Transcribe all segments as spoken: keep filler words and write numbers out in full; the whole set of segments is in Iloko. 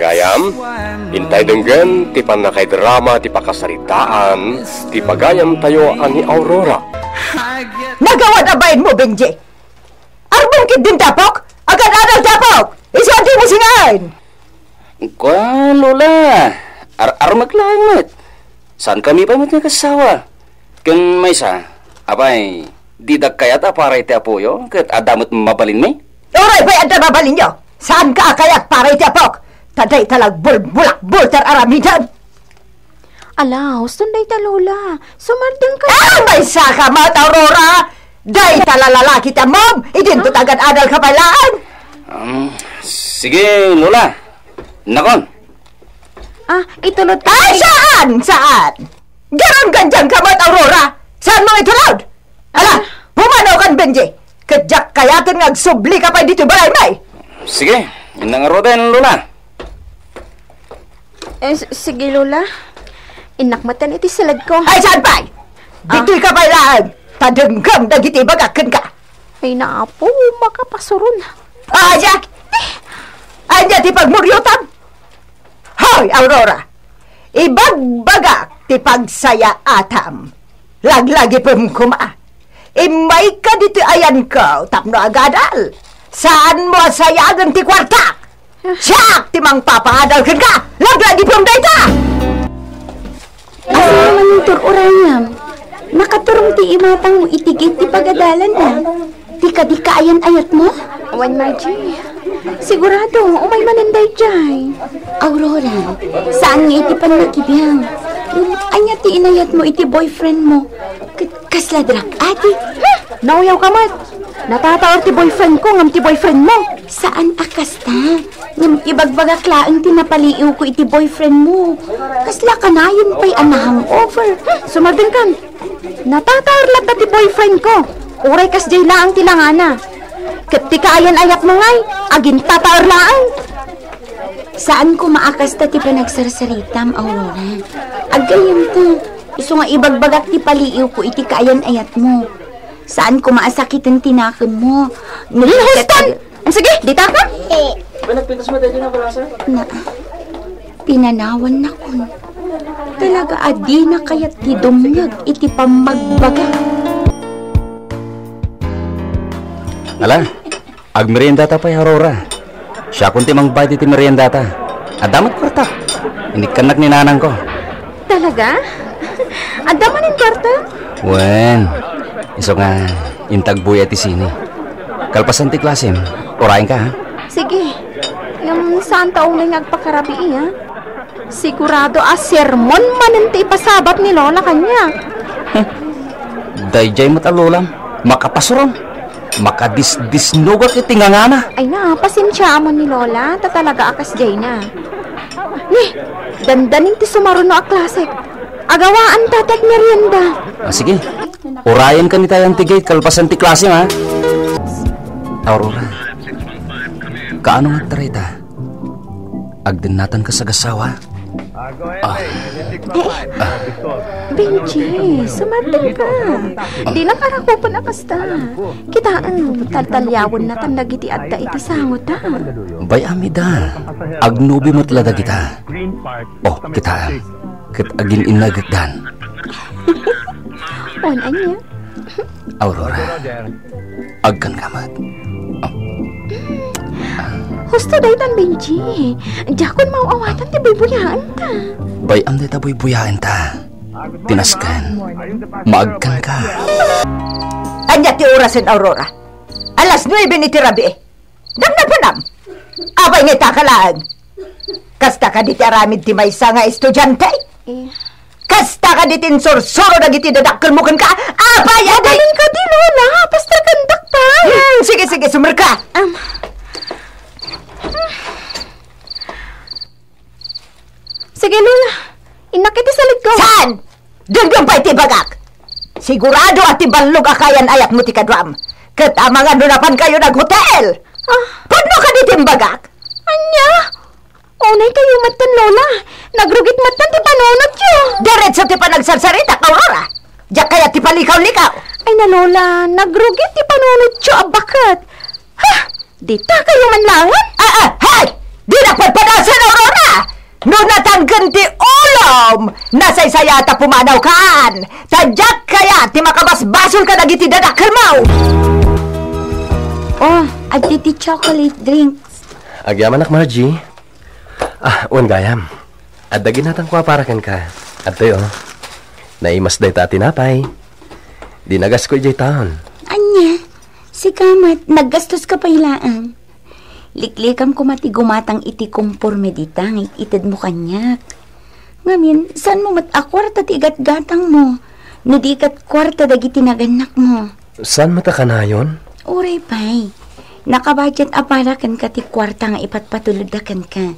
Gayam, intay denggen ti pannakaidrama ti pakasaritaan ti pagayamtayo a ni Aurora. Nagawad a bainmo, Benji. Arbong ketdin ti apok? Agad-adal ti apok! Isu a dimo singaen! Kua, Lola, ar-, armek laeng met. Saan kami pay met nga agsawa? Ken maysa, apay, didak kayat a para iti apoyo, ket adda met mabalinmi? Uray pay adda mabalinyo! Saanka a kayat para iti apok? Ta dayta la agbulbulak-bulter aramidem! Ala, huston dayta, Lola. Sumardengka. Ah, maysaka met, Aurora! Dayta la lalaki ti ammom, idinto ta agad-adalka pay laeng. Um, sige, Lola. Nakon. Ah, itulod ka. Ay, saan? Saan? Garanggandiangka met, Aurora! Saanmo nga itulod? Ala, pumanaw kan, Benji. Ket diak kayaten nga agsublika pay ditoy balaymi. Sige, inna ngaruden, Lola. Eh, s-, sige, Lola. Innak met iti siledko. Ay, saan pay? Ah. Ditoyka pay laeng, ta denggem dagiti ibagak kenka. Ay, naapo, makapasuron. Ah, diak! Ania ti pagmuriotam? Hoy, Aurora! Ibagbagak ti pagsayaatam. Laglagipem koma. Immayka ditoy ayanko tapno agadal. Saanmo a sayagen ti kuartak. Siak ti mangpapaadal kenka. Laglagipem dayta! Ania manen, Aurora? Nakaturong ti imatangmo iti gate ti pagadalanna. Ti kadi kaayan-ayatmo? Wen, Margie. Sigurado, umay manen daydiay. Aurora, saan nga iti pannakibiang. Ania ti inayatmo iti boyfriendmo? Ket kasla drug addict? Huh! Nauyawka met. Natataer ti boyfriendko ngem ti boyfriendmo. Saan a kasta. Ngem ibagbagak laeng ti napaliiwko iti boyfriendmo. Kasla kanayon pay a na-hangover. Huh! Sumardengkan. Natataer latta ti boyfriendko. Uray kasdiay laeng ti langana. Ket ti kaayan-ayatmo ngay, agintataer laeng. Saan koma a kasta ti panagsarsaritam, Aurora. Aggayyemta, isu nga ibagbagak ti paliiwko iti kaayan-ayatmo. Saan koma a sakiten ti nakemmo. Huston! Sige, ditaka. Ba, nagpintas mo daytoy nga barasa? Na, pinanawannakon. Talaga a dina kayat ti dumngeg iti pammagbaga. Ala, agmeriendata pay, Aurora. Siakon ti mangbayad iti meriendata. Adda met kuarta. Inikkannak ni nanangko. Talaga? Adda manen kuarta? Wen, isu nga inta agbuya ti sine. Kalpasan ti klasem, urayenka, ha? Sige. Ngem saanta unay nga agpakarabii, ha? Sigurado a sermon manen ti ipasabat ni Lola kaniak. Daydiay met a lolam, makapasuron. Makadisdisnogak iti ngangana. Ay na, pasensiaam ni Lola, ta talaga a kasdiayna. Ni, dandanin ti sumaruno a klasek. Agawaanta ti agmerienda. Ah, sige. Urayenka ni tayan ti gate kalpasan ti klasem, ha? Aurora, kaano nga agtarayta? Agdennatanka sa agasawa? Ah. Eh, Benji, sumardengka. Dinaka rakupen a kasta. Kitaem, taltaliawennatan dagiti adda iti sangoda. Bay-am ida. Agnubi met la dagita. Oh, kitaem. Ket agin-innagekdan. Wen, ania? Aurora, agkanka met. Husto daytan, Benji. Diakon maaw-awatan ti buybuyaenta. Bay-am dayta buybuyaenta. Ti nasken, maagkanka. Ania ti orasen, Aurora? Alas nuebe iti rabii. Napnapanam? Apay nga itaka laeng? Kasta kadi ti aramid ti maysa nga estudiante? Eh. Kasta kadi ti insursuro dagiti dadakkelmo kenka? Apay a di— Mabalin kadi, Lola. Pasterkandak pay. Hmm, sige, sige, sumerka. Am. Sige, Lola. Innak iti saledko. Saan? Denggem pay ti ibagak. Sigurado a ti ballog a kaayan-ayatmo ti kaduam. Ket amangan no napankayo naghotel. Ah. Pudno kadi ti imbagak? Ania? Unay kayo metten, Lola. Nagrugit metten ti panunotyo. Diretso ti panagsarsarita, Aurora. Diak kayat ti palikaw-likaw. Ay na, Lola, nagrugit ti panunotyo a baket. Ha? Dita kayo man laeng? Ah, ah, hay! Dinak padpadasen, Aurora! Anggan ti ulom! Nasaysayat a pumanawkan! Ta diak kayat ti makabasbasol kadagiti dadakkelmo! Oh, adda ti chocolate drinks. Agyamanak, Margie. Ah, wen gayam. Adda ginatangko a para kenka. Adtoy, oh. Naimas dayta a tinapay. Dinagasko idiay taon. Ania? Sika met, naggastoska pay laeng. Liklikam koma ti gumatang iti komporme dita nga it-itedmo kaniak. Ngamin, saanmo met a kuarta ti igatgatangmo, no di ket kuarta dagiti nagannakmo? Saan met a kanayon? Uray pay. Nakabudget a para kenka ti kuarta nga ipatpatulodda kenka.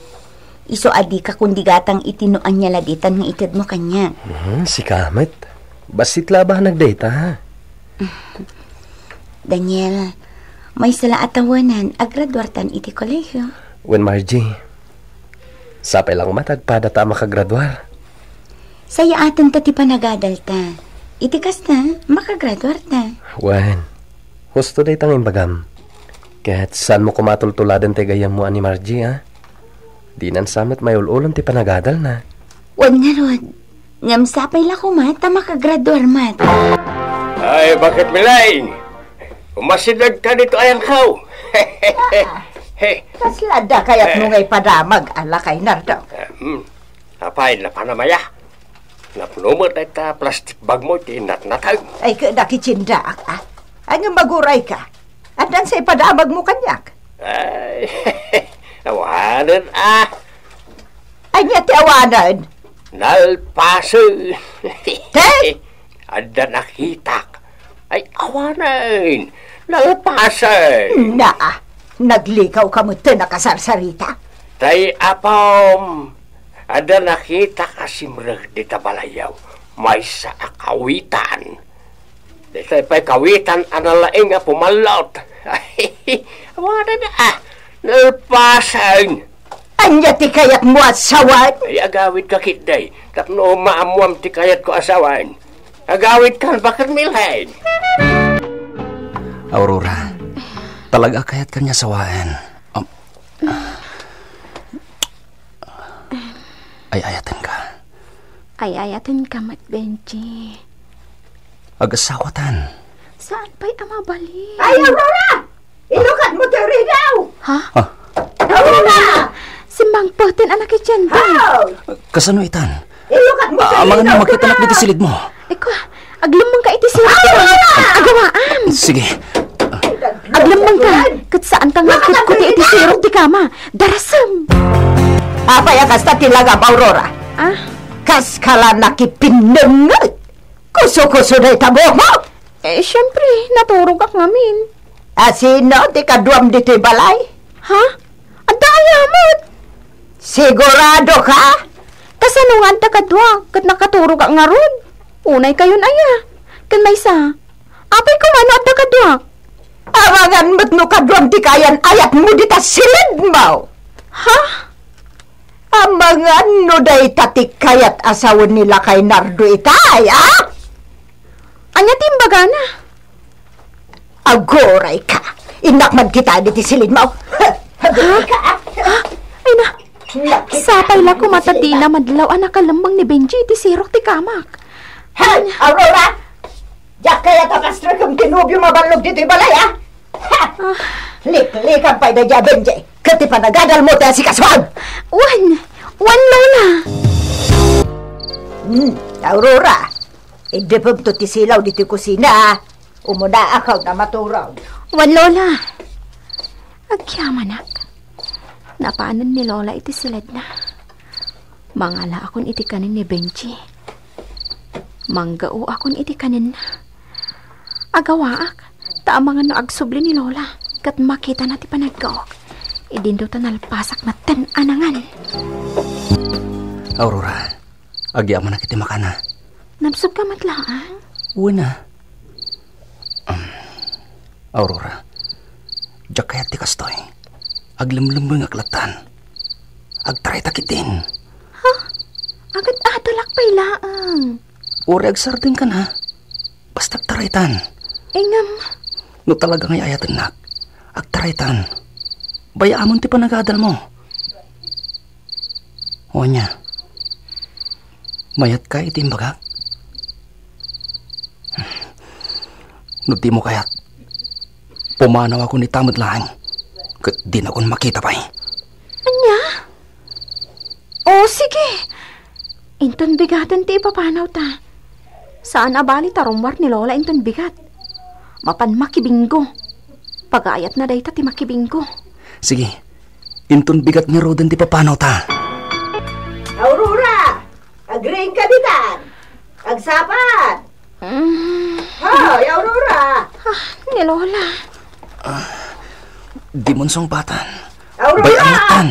Isu a dika kundi gatang iti no ania la ditan nga itedmo kaniak. Mhm, sika met. Bassit la a banag dayta. Daniel, maysa la a tawenan a graduartan iti kolehio. Wen, Margie, sapay la koma ta agpadata a makagraduar. Sayaatenta ti panagadalta. Iti kasta, makagraduarta. Wen, husto dayta nga imbagam. Ket saanmo koma a tultuladen ti gayyemmo a ni Margie, a? Dinan sa met mayul-ulom ti panagadalna. Wen ngarud, ngem sapay la koma ta makagraduar met. Ay, bakit, Milaing? Umasideg ka dito, ayangkaw. Ah, kasla adda kayatmo nga ipadamag, a lakay Nardo? Ah, hmm. Apay, napanamaya. Napno met dayta plastic bag mo iti natnatag. Ay, kadakitindaak, a? Ay, ngem aguray ka. Addan sa ipadamagmo kaniak? Ay, awanen, a. Ania ti awanen? Nalpasen. Te? Adda nakitak. Ay, awanen. Nalpasen. Na, naglikaw ka met ti nakasarsarita? Tay apam, adda nakitak a simrek dita balayyo. Maysa a kawitan. Daytoy pay kawitan a nalaing a pumallot. Awanen, a, nalpasen. Ania ti kayatmo a sawen? Ay, agawidka ketdi. Tapno maammoam ti kayatko a sawen. Agawidkan, bakit, Milaing? Aurora, talaga kayatkan nga sawen. Um, ay-ayatenka. Ay-ayatenka met, Benji. Agasawatan. Saan pay a mabalin? Ay, Aurora! Ilukatmo ti ridaw! Ha? Ah. Aurora! Simmangpeten a nakitienda. Haw! Kasano itan? Ilukatmo ti ridaw, amangan no makitanak diti silidmo. Eko, aglemmengka iti sirok. Aurora! Agawaan! Sige. Aglemmengka, ket saanka nga agkutkuti iti sirok ti kama. Darasem! Apay a kasta ti langam, Aurora? Ah? Kaska la nakipinnenget. Kuso-kuso dayta buokmo? Eh, siempre, naturogak ngamin. A sino ti kaduam ditoy balay? Ha? Adda aya met? Sigurado ka? Kasano nga adda kaduak ket nakaturogak ngarud? Unay kayon aya? Ken maysa, apay koma no adda kaduak? Amangan met no kaduam ti kaayan-ayatmo dita silidmo. Ha? Amangan no dayta ti kayat a sawen ni Lakay Nardo itay, a? Ania ti imbagana? Aguray ka. Innak man kita diti silidmo. Aguray ka, a? Ha? Ay na. Sapay la koma ta dina madlaw a nakalemmeng ni Benji iti sirok ti kamak. Hay, Aurora! Diak kayat a kastrekem ti nobiom a ballog ditoy balay, a? Ha! Ah. Liklikan pay daydiay a Benji ket ti panagadalmo ti asikasuam. Wen, wen, Lola. Hmm, Aurora, iddepemto ti silaw ditoy kusina, a. Umunaak a maturog. Wen, Lola. Agyamanak. Napanen ni Lola iti siledna. Mangalaakon iti kanen ni Benji. Manggaoakon iti kanenna. Agawaak, ta amangan no agsubli ni Lola, ket makitana ti panaggaok. Idinto ta nalpasak metten a nangan. Aurora, agyamanak iti makana. Nabsogka met laeng? Wen a. Um, Aurora, diak kayat ti kastoy. Aglemlemmengak lattan. Agtarayta ketdin. Ha? Agad-adalak pay laeng. Uray agsardengkan, a. Basta agtaraytan. Ngem? No talaga nga ay-ayatennak, agtaraytan. Bayaamon ti panagadalmo. O ania, Mayatka iti imbagak? No dimo kayat, pumanawakon ita met laeng, ket dinakon makita pay. Ania? O, sige. Inton bigaten ti ipapanawta. Saan a bali ta rummuar ni Lola inton bigat. Mapan makibinggo. Pagayatna dayta ti makibinggo. Sige. Inton bigat ngaruden ti papanawta. Aurora! Agriingka ditan! Agsapad! Mm. Hoy, Aurora! Ah, ni Lola. Dimon sungbatan. Aurora! Bay-angtan.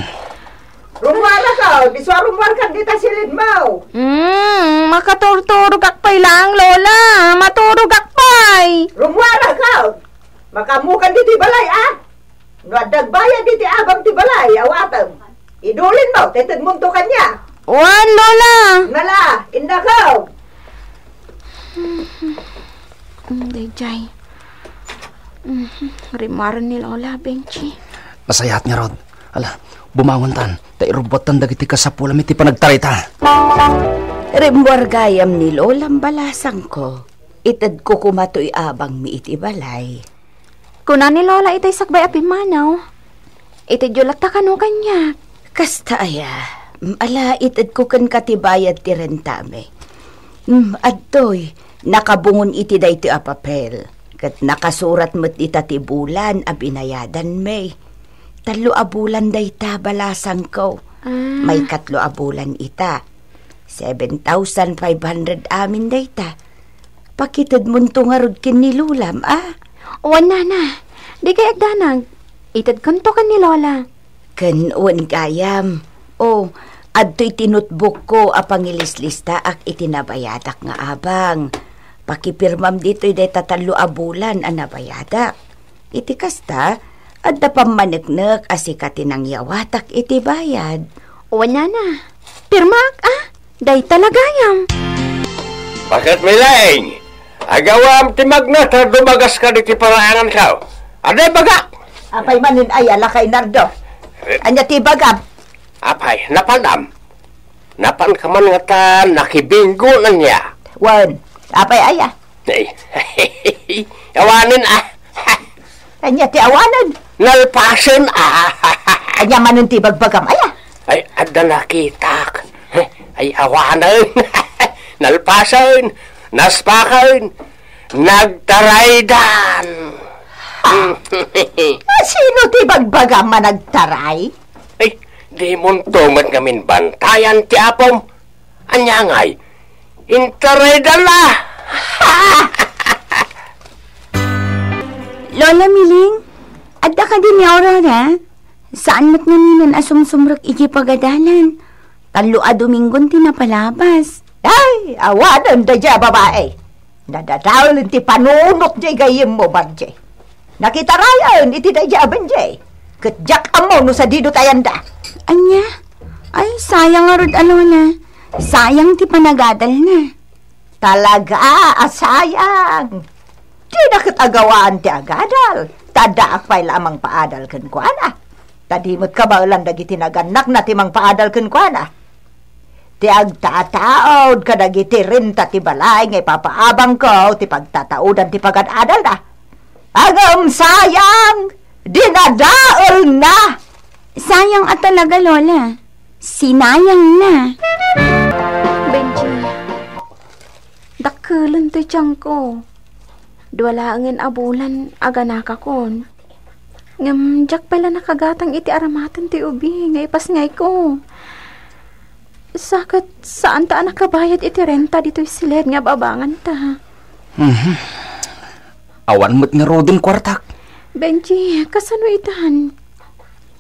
Rummuaraka, isu a rummuarkan dita silidmo. Mm, makaturturogak pay laeng, Lola. Maturogak pay. Rummuaraka. Makaammokan ditoy balay, a? No adda agbayad iti abang ti balay, awatem. Idulinmo, ta itedmonto kaniak. Wen, Lola. Nala, innakam. Mm, daydiay. Mm, rimmuaren ni Lola, Benji. Nasayaat ngarud. Ala, bumangontan, ta irubbuattan dagiti kasapulam iti panagtarayta. Rimmuar gayam ni Lolam balasangko. Itedko koma toy abangmi iti balay. Kuna ni Lola itay sakbay a pimmanaw, itedyo latta kano kaniak. Kasta aya, mm, ala, itedko kenka ti bayad ti rentami. Mm, adtoy, nakabungon iti daytoy a papel, ket nakasurat met ita ti bulan a binayadanmi. Tallo a bulan dayta, balasangko. Ah. Maikatlo a bulan ita. Seven thousand five hundred amin dayta. Pakitedmonto ngarud ken ni Lolam, a? Wen, nana. Dikay agdanag. Itedkonto ken ni Lola. Ken wen gayam. O, adtoy ti notebookko a pangilislistaak iti nabayadak nga abang. Pakipirmam ditoy dayta tallo a bulan a nabayadak. Iti kasta, adda pammaneknek a sika ti nangyawatak iti bayad. Wen, nana. Pirmaak, a? Dayta la gayam. Baket, Mileng, agawam ti magna ta dumagaska diti paraanganko. Adda ibagak? Apay manen aya, Lakay Nardo? Eh. Ania ti ibagam? Apay, napanam? Napanka man ngata nakibinggo ania? Wen, apay aya? Ay, awanen, a. Ania ti awanen? Nalpasen, a. Ania manen ti bagbagam, aya? Ay, adda nakitak. Ay, awanen. Nalpasen, naspaken, nagtaraydan. Ah, sino ti bagbagam a nagtaray? Ay, dimonto met ngamin bantayan ti apom. Ania ngay? Intaraydan la! Lola Miling, adda kadi ni Aurora? Saan met ngaminen a sumsumrek idiay pagadalan. Tallo a Dominggon ti napalabas. Ay, awanen daydiay a babai. Nadadael ti panunot diay gayyemmo, Margie. Nakitarayen iti daydiay a Benji. Ket diak ammo no sadino ti ayanda. Ania? Ay, sayang ngarud a Lola. Sayang ti panagadalna. Talaga a sayang. Dina ket agawaan ti agadal. Ta addaak pay la a mangpaadal kenkuana. Ta di met kabaelan dagiti nagannakna ti mangpaadal kenkuana. Ti agtataud kadagiti renta ti balay nga ipapaabangko ti pagtataodan ti pagad-adalna. Ngem sayang, dinadaelna. Sayang a talaga, Lola. Sinayangna. Benji, dakkelen ti tiangko. Dua laengen a bulan a ganakakon. Ngem diak pay la nakagatang iti aramaten ti ubi nga ipasngayko. Sa ket saanta a nakabayad iti renta ditoy siled nga ababanganta. Mhm. Awan met ngaruden kuartak. Benji, kasano itan?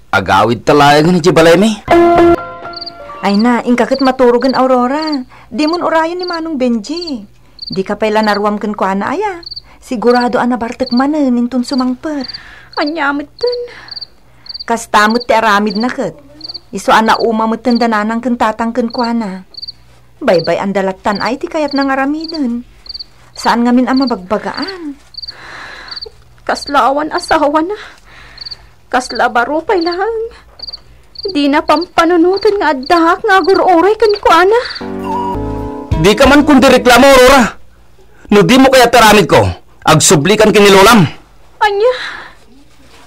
Agawidta laengen idiay balaymi. Ay na, inka ket maturogen, Aurora. Dimon urayen ni Manong Benji. Dika pay la naruam kenkuana, aya? Sigurado a nabartek manen inton sumangpet. Ania metten? Kasta met ti aramidna ket. Isu a nauma metten da nanang ken tatang kenkuana. Baybay-anda lattan ay ti kayatna nga aramiden. Saan ngamin a mabagbagaan. Kasla awan asawana. Kasla baro pay laeng. Dina pampanunoten nga addaak nga agur-uray kenkuana. Dika man kundi reklamo, Aurora. No dimo kayat ti aramidko, agsublikan ken ni lolam. Ania?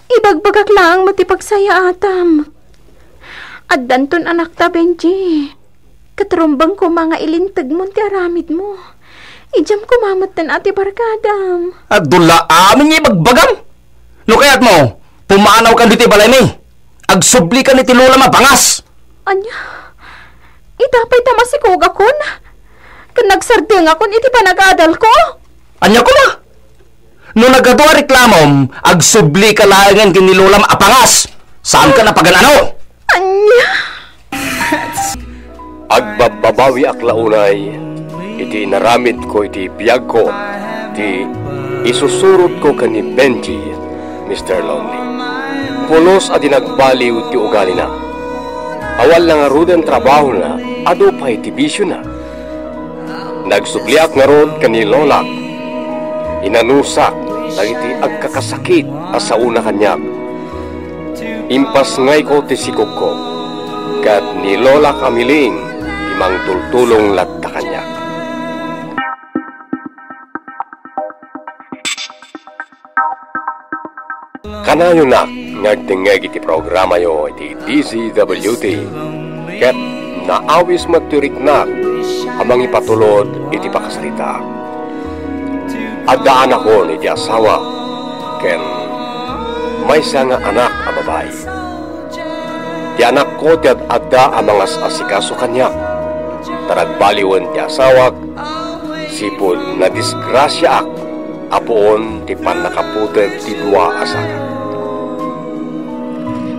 Ibagbagak laeng met ti pagsayaatam. Addanton anakta, Benji. Ket rumbeng koma nga ilintegmon ti aramidmo. Idiam koma metten a ti barkadam. Agdulla amin nga ibagbagam. No kayatmo, pumanawkan ditoy balaymi. Agsublikan iti lolam a pangas. Ania? Ita pay ta masikogakon? Ken nagsardengakon iti panag-adalko? Ania koma? No nagadu a reklamom, agsublika laengen ken ni lolam a pangas. Saanka a pagan-ano? Ania? Agbabbabawiak la unay iti inaramidko iti biagko, ti isusurotko ken ni Benji, Mister Lonely. Pulos a di nagbaliw ti ugalina. Awan la ngaruden trabahona, adu pay ti bisiona. Nagsubliak ngarud ken ni lolak. Inanusak dagiti agkakasakit a saona kaniak. Impasngayko ti sikogko, ket ni lolak a Miling ti mangtultulong latta kaniak. Kanayonak nga agdengngeg iti programayo iti D Z W T, ket naawis met ti riknak a mangipatulod iti pakasaritaak. Adda anakon iti asawak ken maysa nga anak a babai. Ti anakko ti ad-adda a mangas-asikaso kaniak, ta nagbaliwen ti asawak, sipud nadisgrasiaak a puon ti pannakaputeg ti dua a saka.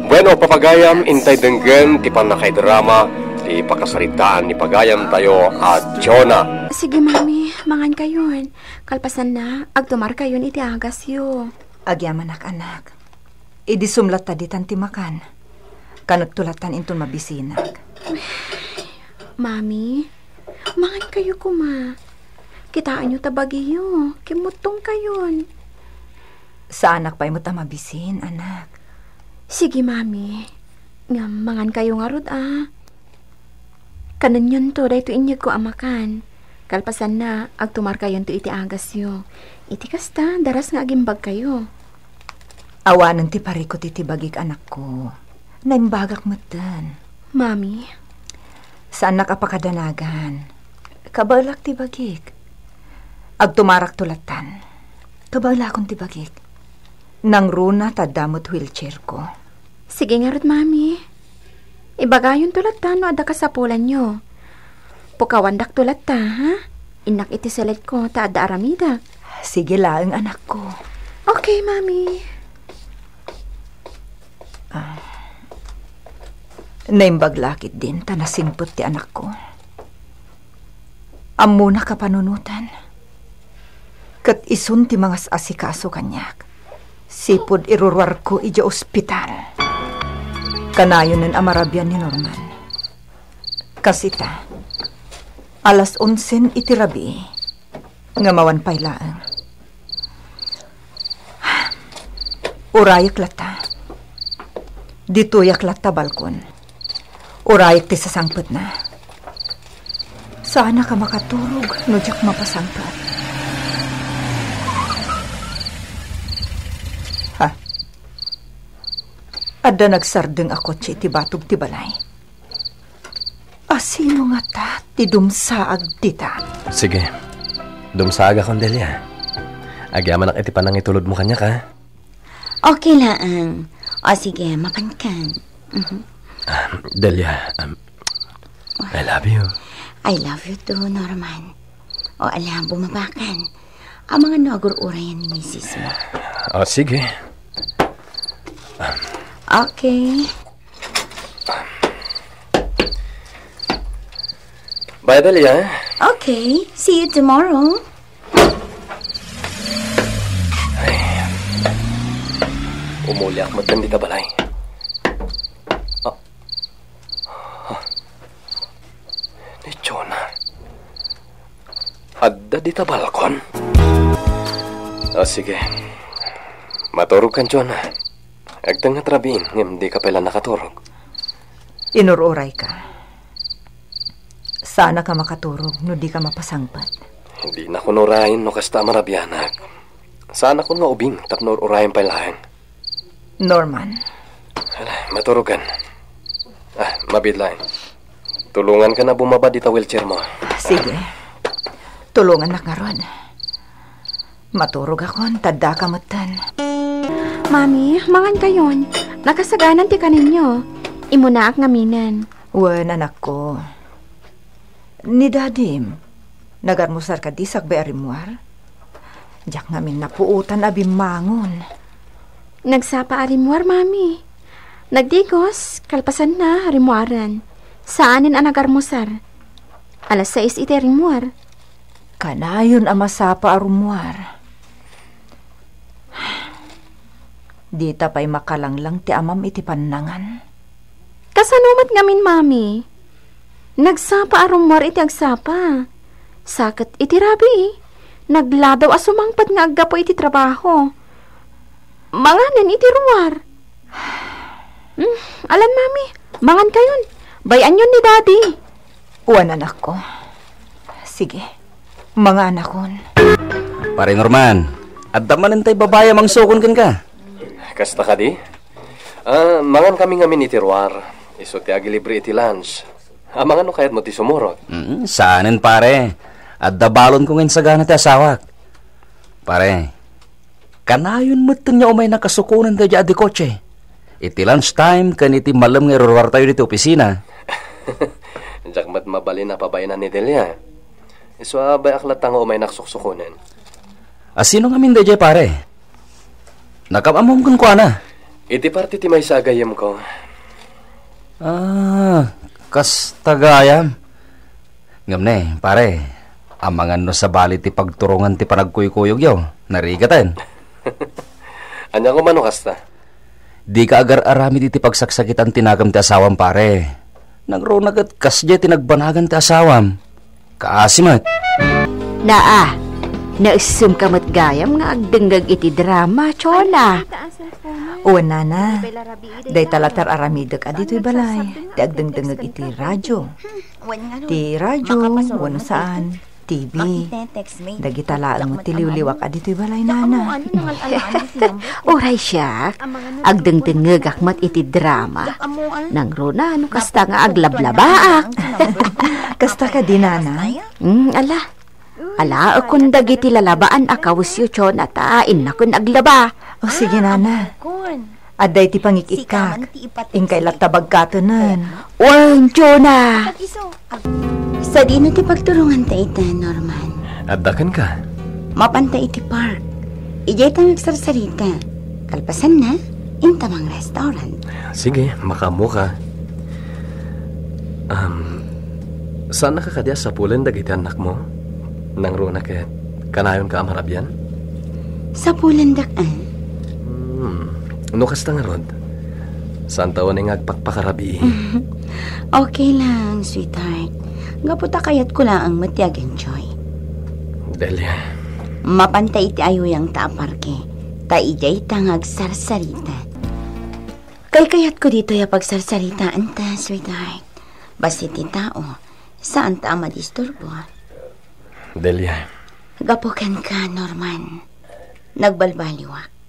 Bueno, papagayam, intay denggen ti pannakaidrama ti pakasaritaan ni pagayamtayo a Jonah. Sige, Mami, mangankayon. Kalpasanna, agtumarkayon iti agasyo. Agyamanak, anak. Idi sumlatta ditan ti makan. Kanekto lattan inton mabisinak. Mami, mangankayo koma. Kitaenyo ta bagiyo, kimmuttongkayon. Saanak pay met a mabisin, anak. Sige, Mami. Ngem mangankayo ngarud, a. Kanenyon to daytoy inyegko a makan. Kalpasanna, agtumarkayonto iti agasyo. Iti kasta, daras nga agimbagkayo. Awanen ti parikut iti bagik, anakko. Naimbagak metten. Mami. Saannak a pakadanagan. Kabaelak ti bagik. Agtumarakto lattan. Kabaelakon ti bagik. Nangruna ta adda met wheelchairko. Sige ngarud, Mami. Ibagayonto latta no adda kasapulanyo. Pukawandakto latta, ha? Innak iti seledko ta adda aramidak. Sige laeng, anakko. Okay, Mami. Ah. Naimbag la ketdin ta nasingpet ti anakko. Ammona a panunotan. Ket isun ti mangas-asikaso kaniak. Sipud iruruarko idiay ospital. Kanayonen a marabian ni Norman. Kas ita, alas onsen iti rabii. Ngem awan pay laeng. Urayek latta. Ditoyak latta balkon. Urayek ti sasangpetna. Saanak a makaturog no diak mapasangpet. Ha? Adda nagsardeng a kotse iti batog ti balay. Asino ngata ti dumsaag dita? Sige. Dumsaagakon, Delia. Agyamanak iti panangitulodmo kaniak, a. Okay laeng. O sige, mapankan. Mhm. Ah, Delia, um, I love you. I love you too, Norman. O ala, bumabakan. Amangan no agur-urayan ni misismo. O, sige. Okay. Bye, Delia. Okay. See you tomorrow. Ay. Umuliak met dita balay. Ah. Ah. Ni Jonah. Adda dita balkon? O, sige. Maturogkan, Jonah. Agtengnga ti rabiin, ngem dika pay la nakaturog. Inur-urayka. Saannak a makaturog no dika mapasangpet. Dinakon urayen no kasta a marabianak. Saannakon nga ubing tapno ur-urayen pay laeng. Norman. Ala, maturogan. Ah, mabiit laeng. Tulonganka a bumaba dita wheelchair mo. Sige. Tulongannak ngarud. Maturogakon, ta addaka metten. Mami, mangankayon. Nakasaganan ti kaninyo. Immunaak ngaminen. Wen, anakko. Ni dadim, nagarmusar kadi sakbay a rimmuar? Diak ngamin napuotan a bimmangon. Nagsapa a rimmuar, Mami. Nagdigos, kalpasanna, rimmuaren. Saanen a nagarmusar. Alas sais iti rimmuar. Kanayon a masapa a rummuar. Dita pay makalanglang ti amam iti pannangan. Kasano met ngamin, Mami? Nagsapa a rummuar iti agsapa. Sa ket iti rabii, nagladaw a sumangpet nga aggapu iti trabaho. Manganen iti ruar. Hmm, alan, Mami, mangankayon. Bay-anyon ni Daddy. Wen, anakko. Sige, manganakon. Pare Norman, adda manen tay babai a mangsukon kenka? Kasta kadi? Ah, mangankami ngamin iti ruar. Isu ti agilibre iti lunch. Amangan no kayatmo ti sumurot. Mm, saanen, pare. Adda balonko nga insagana ti asawak. Pare, kanayon metten nga umaynak a sukonen daydiay a dikotse. Iti lunch time ken iti malem nga iruruartayo ditoy opisina. Diak met mabalin a pabaenan ni Delia. Isu a bay-ak latta nga umaynak suksukonen. A sino ngamin daydiay, pare? Nakam-ammom kenkuana? Iti parti ti maysa a gayyemko. Ah, kasta gayam. Ngem ne, pare, amangan no sabali ti pagturongan ti panagkuykuyogyo, narigaten. Ania koma no kasta? Dika agar-aramid iti pagsaksakitan ti nakam ti asawam, pare. Nangruna ket kasdiay ti nagbanagan ti asawam. Kaasi met. Naa, naissemka met gayam nga agdengngeg iti drama, Chona. Wen, nana, dayta latta ar-aramidek a ditoy balay ti agdengdengngeg iti radio. Ti radio, wenno saan, T V. Dagita laeng ti liwliwak a ditoy balay, nana. Uray siak, agdengdengngegak met iti drama. Nangruna no kasta nga aglablabaak. Kasta kadi, nana? Mm, ala. Alaekon dagiti lalabaan a kawesyo, Chona, ta innakon aglaba. O, sige, nana. Adda iti pangik-ikkak. Inkay latta bagkatenen. Wen, Chona! Sadino ti pagturonganta ita, Norman? Adda kenka? Mapanta iti park. Idiay ta agsarsarita. Kalpasanna, inta mangrestaurant. Sige, makaammoka. Um, saannaka kadi a sapulen dagiti annakmo? Nangruna ket kanayonka a marabian? Sapulendak, a? Hmm. No kasta ngarud, saanta unay nga agpakpakarabii? Okay lang, sweetheart. Gapu ta kayatko laeng met ti ag-enjoy. Delia. Mapanta iti ayuyangta a parke, ta idiay ta nga agsarsarita. Kaykayatko ditoy a pagsarsaritaanta, sweetheart. Bassit ti tao, saanta a madisturbo. Delia. Gapu kenka, Norman. Nagbalbaliwak.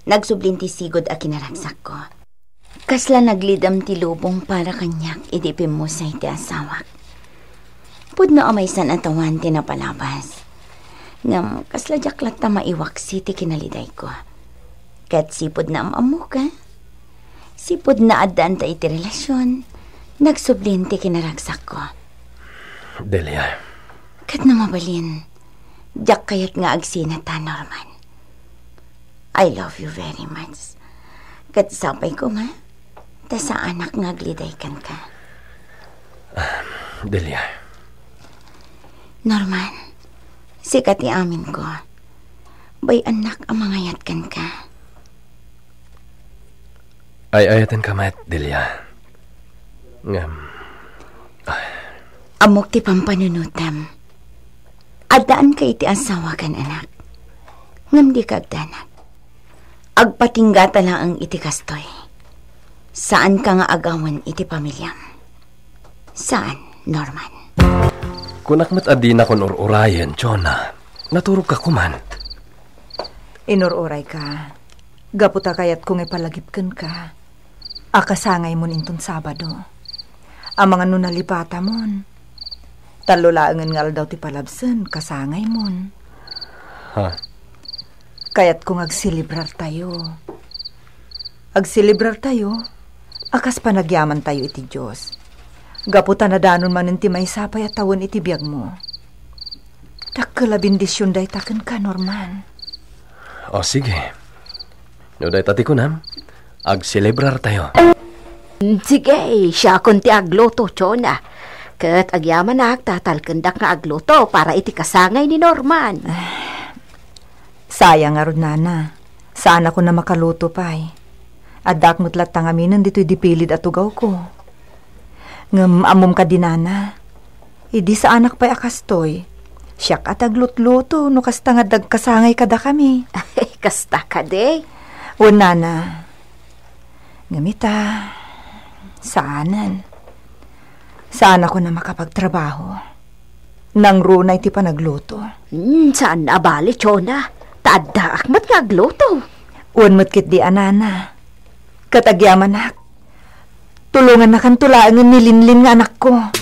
Nagsublin ti sigud a kinaragsakko. Kasla naglidem ti lubong para kaniak idi pimmusay ti asawak. Pudno a maysan a tawen ti napalabas. Ngem kasla diak latta maiwaksi ti kinalidayko. Ket sipud naam-ammoka, sipud naaddaanta iti relasion, nagsublin ti kinaragsakko. Delia. Ket no mabalin, diak kayat nga agsinata, Norman. I love you very much. Ket sapay koma, ta saanak nga agliday kenka. Delia. Norman, sika ti aminko. Bay-annak a mangayat kenka. Ay-ayatenka met, Delia. Ngem, ah. Ammok ti pampanunotem. Addaanka iti asawa ken anak. Ngem dika agdanag. Agpatinggata laeng iti kastoy. Saanka nga agawen iti pamiliam. Saan, Norman? Kunak met a dinakon ur-urayen, Chona. Naturogka koman. Inur-urayka. Gapu ta kayatko nga ipalagip kenka a kasangaymon inton Sabado. Amangan no nalipatamon. Tallo laengen nga aldaw ti palabsen, kasangaymon. Ha? Kayatko nga agselebrartayo. Agselebrartayo a kas panagyamantayo iti Dios. Gapu ta nadanon manen ti maysa pay a tawen iti biagmo. Dakkel a bendision dayta kenka, Norman. O, sige. No dayta ti kunam, agselebrartayo. Sige, siakon ti agluto, Chona. Ket agyamanak ta talkendak nga agluto para iti kasangay ni Norman. Sayang ngarud, Nana. Saanakon a makaluto pay. Addaak met latta ngaminen ditoy dipilid a tugawko. Ngem ammom kadi, Nana, idi saanak pay a kastoy, siak a ti aglutluto no kasta nga dagkasangay kadakami. Kasta kadi? Wen, Nana. Ngem ita, saanen. Saanakon a makapagtrabaho. Nangruna iti panagluto. Hmm, saan a bali, Chona. Ta addaak met nga agluto. Wen met ketdi a, Nana. Ket agyamanak, tulongannakanto laengen ni Linlin nga anakko.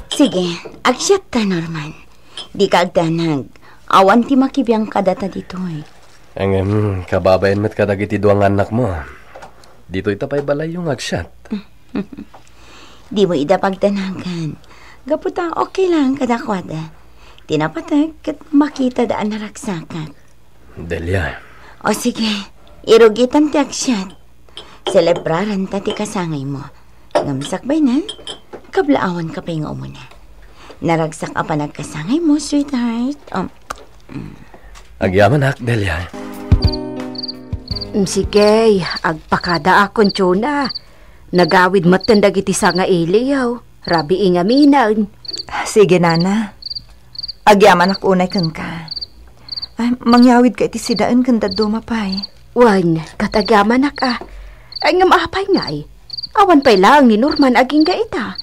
Sige, agsiatta, Norman. Dika agdanag. Awan ti makibiang kadata ditoy. Ngem, kababain met kadagiti dua nga annakmo. Ditoyta pay balayyo nga agsiat. Dimo ida pagdanagan. Gapu ta okay lang kadakuada. Ti napateg ket makitada a naragsakak. Delia. O sige, irugitam ti agsiat. Selebraranta ti kasangaymo. Ngem sakbayna, kablaawanka pay nga umuna. Naragsak a panagkasangaymo, sweetheart. Um, mm. Agyamanak, Delia. Mm, sige, agpakadaakon, Chona. Nagawid metten dagiti sangailiyo. Rabii ngaminen. Sige, Nana. Agyamanak unay kenka. Ay, mangyawidka iti sidaen ken dadduma pay. Wen, ket agyamanak a. Ay, ngem apay ngay? Awan pay laeng ni Norman agingga ita.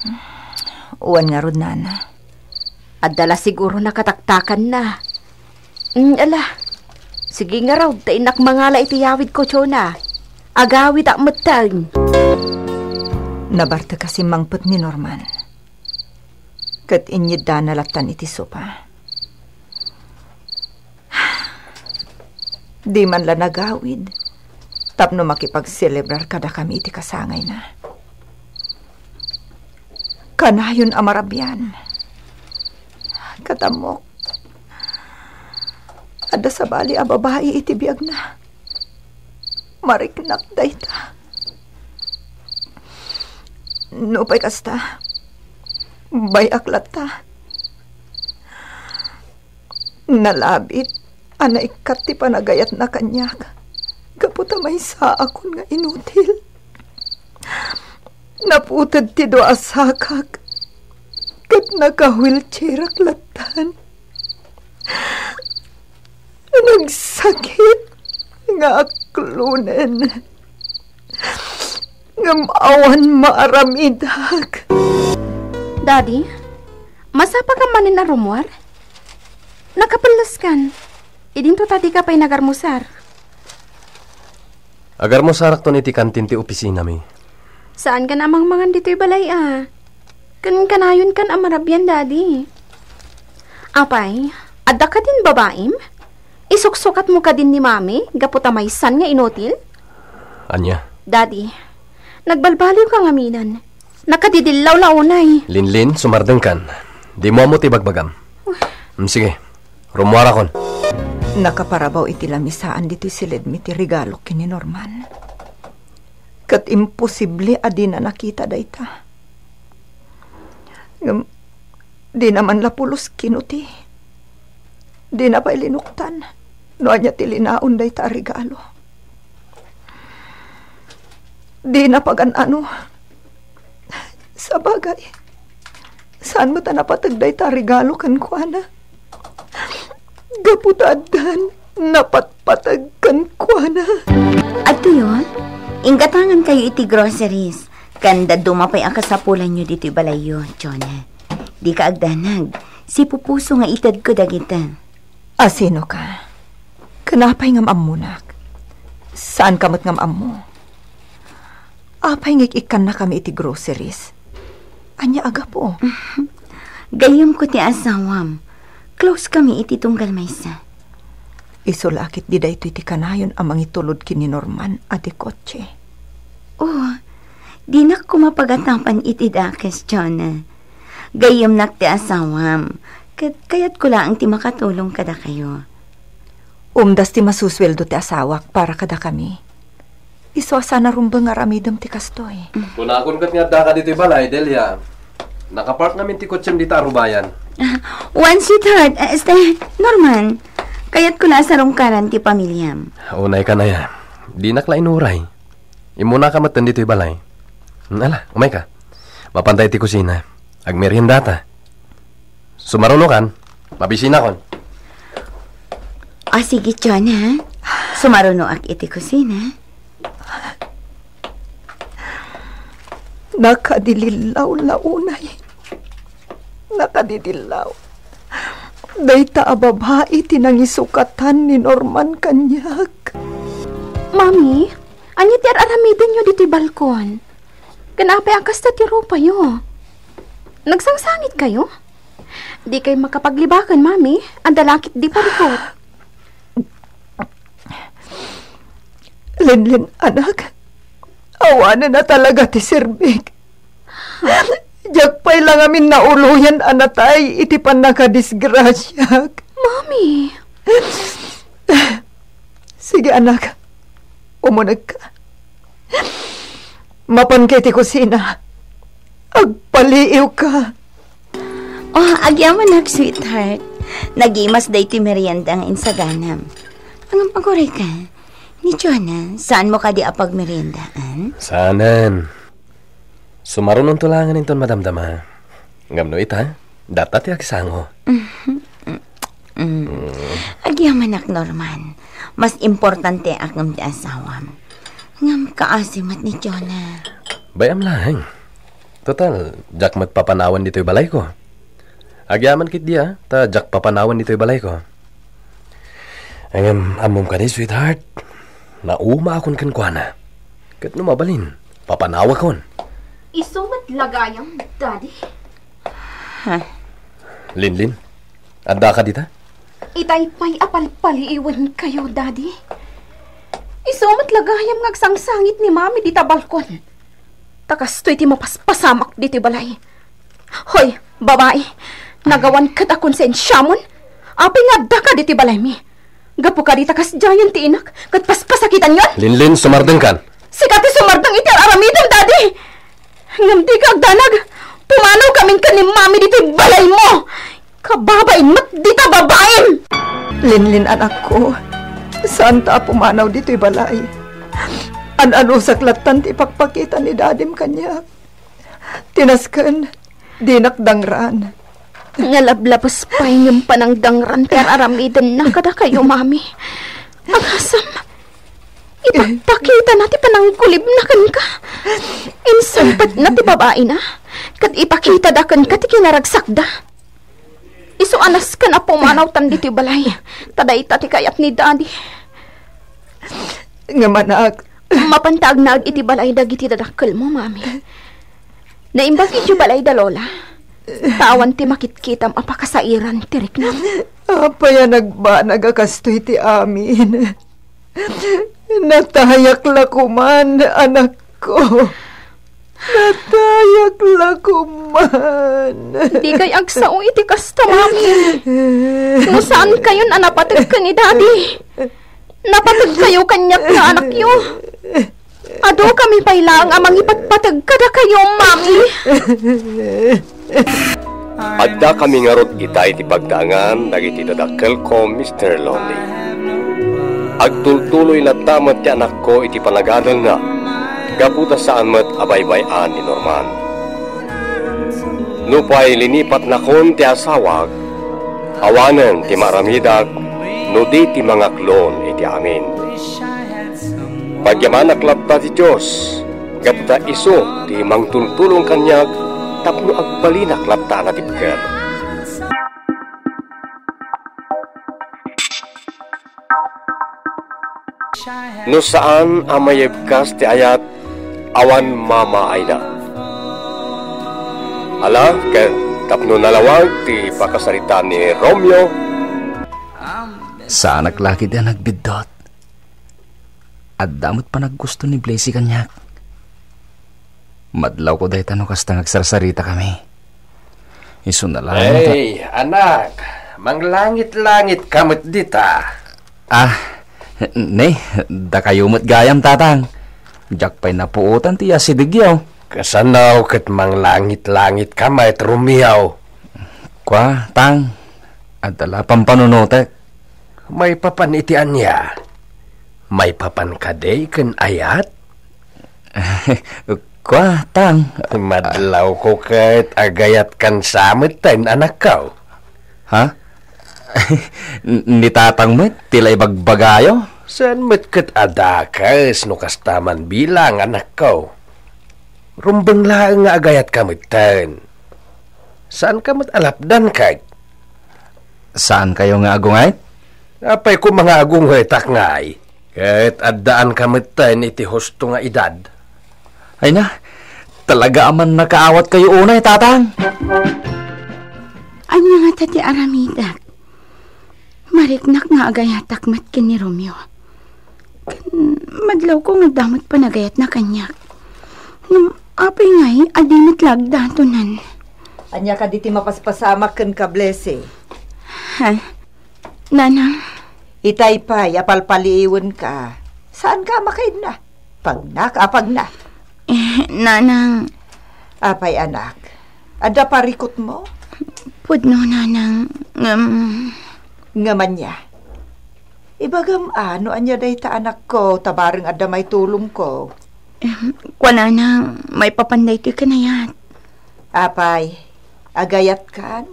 Wen ngarud, Nana. Adda la siguro nakataktakanna. Mm, ala. Sige ngarud, ta innak mangala iti yawidko, Chona. Agawidak metten. Nabartek a simmangpet ni Norman. Ket inyiddana lattan iti sopa. Di man la nagawid tapno makipagselebrar kadakami iti kasangayna. Kanayon a marabian. Katammok, adda sabali a babai iti biagna. Mariknak dayta. Nupay kasta, bay-ak latta. Nalabit a naikkat ti panagayatna kaniak gapu ta maysaakon nga inutil. Naputed ti dua a sakak ket naka-wheelchairak lattan. Nagsakit nga aklonen. Ngem awan maaramidak. Daddy, masapaka manen a rummuar? Nakapelleskan. Idinto ta dika pay nagarmusar. Agarmusarakton iti kantin ti opisinami. Saankan a mangmangan ditoy balay a. Ken kanayonkan a marabian, Daddy. Apay, adda kadin babaim? Isuksukatmo kadin ni Mami gapu ta maysan nga inutil? Ania? Daddy, nagbalbaliwka ngaminen. Nakadidillaw la unay. Linlin, sumardengkan. Dimo ammo ti bagbagam. Uy. Mm, sige. Rummuarakon. Nakaparabaw iti lamisaan ditoy siledmi ti regalo ken ni Norman. Ket imposible a dina nakita dayta. Ngem dina man la pulos kinuti. Dina pay linuktan no ania ti linaon dayta a regalo. Dina pagan-ano. Sabagay, saan met a napateg dayta a regalo kenkuana? Gapu ta addan napatpateg kenkuana. Adtoyon, inggatangankayo iti groceries. Ken dadduma pay a kasapulanyo ditoy balayyo, Jonah. Dika agdanag. Sipupuso nga itedko dagita. A sinoka? Ken apay ngem ammonak? Saanka met ngem ammo? Apay nga ik-ikkannakami iti groceries? Ania a gapu? Gayyemko ti asawam. Close kami iti tunggal maysa. Isu la ket di daytoy ti kanayon a mangitulod ken ni Norman a ti kotse. Oh, dinak koma pagatapan iti dakes, Jonah. Gayyemnak ti asawam, ket kayatko laeng ti makatulong kadakayo. Umdas ti masusueldo ti asawak para kadakami. Isu a saan a rumbeng nga aramidem ti kastoy. Kunakon ket nga addaka ditoy balay, Delia. Nakapark ngamin ti kotsem dita arubayan. Ah, wen, sweetheart. Ah, este, Norman, kayatko la a sarungkaran ti pamiliam. Unay ka na ya. Dinak la inuray. Immunaka metten ditoy balay. Hmm, ala, umayka. Mapanta iti kusina. Agmeriendata. Sumarunokan. Mabisinakon. O, sige, Jonah. Sumarunoak iti kusina. Nakadidillaw la unay. Nakadidillaw. Dayta a babai ti nangisukatan ni Norman kaniak. Mami, ania ti ar-aramidenyo ditoy balkon? Ken apay a kasta ti rupayo? Nagsangsangitkayo? Dikay makapaglibaken, Mami. Adda la ketdi parikut. Linlin, anak, awanen a talaga ti serbik. Diak pay la ngamin nauloyan a natay iti pannakadisgrasiak. Mami! Sige, anak. Umunegka. Mapanka iti kusina. Agpaliiwka. Oh, agyamanak, sweetheart. Nagimas daytoy merienda nga insaganam. Ngem aguray ka, ni Jonah, saanmo kadi a pagmeriendaan? Saanen. Sumarunonto laengen inton madamdama. Ngem no ita, data ti agsango. Mm. Mm. Agyamanak, Norman. Mas importanteak ngem ti asawam. Ngem kaasi met ni Jonah. Bay-am laeng. Total, diak met papanawan ditoy balayko. Agyaman ketdi a, ta diak papanawan ditoy balayko. Ngem ammom kadi, sweetheart, naumaakon kenkuana. Ket no mabalin, papanawakon. Isu met la gayam, Daddy. Ha? Linlin, addaka dita? Itay pay a palpaliiwenkayo, Daddy. Isu met la gayam nga agsangsangit ni Mami dita balkon. Ta kastoy ti mapaspasamak ditoy balay. Hoy, babai, nagawan ket a konsensiamon? Apay nga addaka ditoy balaymi? Gapu kadi ta kasdiayen ti inak ket paspasakitanyon? Linlin, sumardengkan. Sika ti sumardeng iti ar-aramidem, Daddy! Ngem dika agdanag, pumanaw kamin ken ni Mami ditoy balaymo! Kababain met dita babaim! Linlin, anakko, saanta a pumanaw ditoy balay. An-anusak lattan ti ipakpakita ni Dadim kaniak. Ti nasken, dinak dangran. Nga lablabes pay ngem panangdangran ti ar-aramidenna kadakayo, Mami. Agasem, ipakpakitana ti panangkulibna kenka. Insempetna ti babaina, ket ipakitada kenka ti kinaragsakda. Isu a nasken a pumanawtan ditoy balay, ta dayta ti kayat ni Daddy. Ngem, anak. Mapanta agnaed iti balay dagiti dadakkelmo, Mami. Naimbag idiay balay da Lola. Ta awan ti makitkitam a pakasairan ti riknam. Apay a nagbanag a kastoy ti amin? Natayak la koman, anakko. Natayak la koman. Dikay agsao iti kasta, Mami. No saankayon a napateg ken ni Daddy, napategkayo kaniak nga anakyo. Adu kami pay laeng a mangipatpateg kadakayo, Mami. Adda kami ngarud ita iti pagdangan dagiti dadakkelko, Mister Lonely. Agtultuloy latta met ti anakko iti panagadelna, gapu ta saan met a baybay-an ni Norman. Nupay linipatnakon ti asawak, awanen ti maaramidak no di ti mangaklon iti amin. Pagyamanak latta ti Dios, Gapu ta isu ti mangtultulong kaniak tapno agbalinak latta a natibker. No saan a mayebkas ti ayat, awan mamaayna. Ala, ket tapno nalawag ti pakasarita ni Romeo. Saanak la ketdi a nagbiddut. Adda met panaggusto ni Blessy kaniak. Madlawko dayta no kasta nga agsarsaritakami. Isuna laeng ta— Hey, anak, manglangit-langit ka met dita. Ah, ne, dakayo met gayam, Tatang. Diak pay napuotan ti asidegyo. Kasano ket manglangit-langit ka met, Romeo? Kua, Tang, adda la pampanunotek. Maipapan iti ania? Maipapan kadi ken ayat? Kua, Tang. Madlawko ket agayatkan sa metten, anakko. Ha? Ni Tatang met ti la ibagbagayo? Saan met ket a dakes no kasta man bilang, anakko. Rumbeng laeng nga agayatka metten. Saanka met a lapdan, ket— Saankayo nga agungayt? Apay koma nga agungetak ngay, ket addaanka metten iti husto nga edad. Ay na, talaga a mannakaawatkayo unay, Tatang. Ania ngata ti aramidek? Mariknak nga agayatak met ken ni Romeo. Ken madlawko nga adda met panagayatna kaniak. Ngem apay ngay a di met la agdatonen? Ania kadi ti mapaspasamak kenka, Blessy? Ha? Nanang? Itay pay a palpaliiwenka. Saanka a makaidna? Pagnak a pagna. Eh, Nanang. Apay, anak, adda parikutmo? Pudno, Nanang, ngem— Ngem ania? Ibagam a no ania dayta, anakko, ta bareng adda maitulongko. Em, kua, Nanang, maipapan daytoy ken ayat. Apay, agayatkan?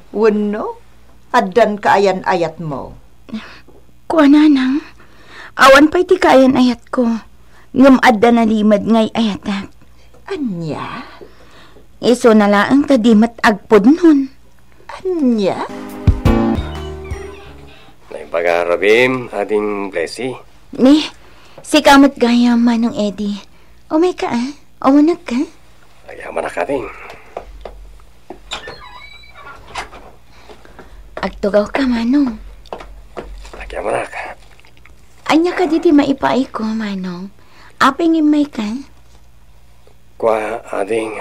Wenno, addan kaayan-ayatmo? Kua, Nanang, awan pay ti kaayan-ayatko, ngem adda nalimed nga ay-ayatek. Ania? Isuna laeng ta di met agpudnon. Ania? Naibaga, Rabim, Ading Blessy. Ni, sika met gayam, Manong Eddie. Umayka, a? Umunegka? Agyamanak, Ading. Agtugawka, Manong. Agyamanak. Ania kadi ti maipaayko, Manong? Apay nga immayka? Kua, Ading,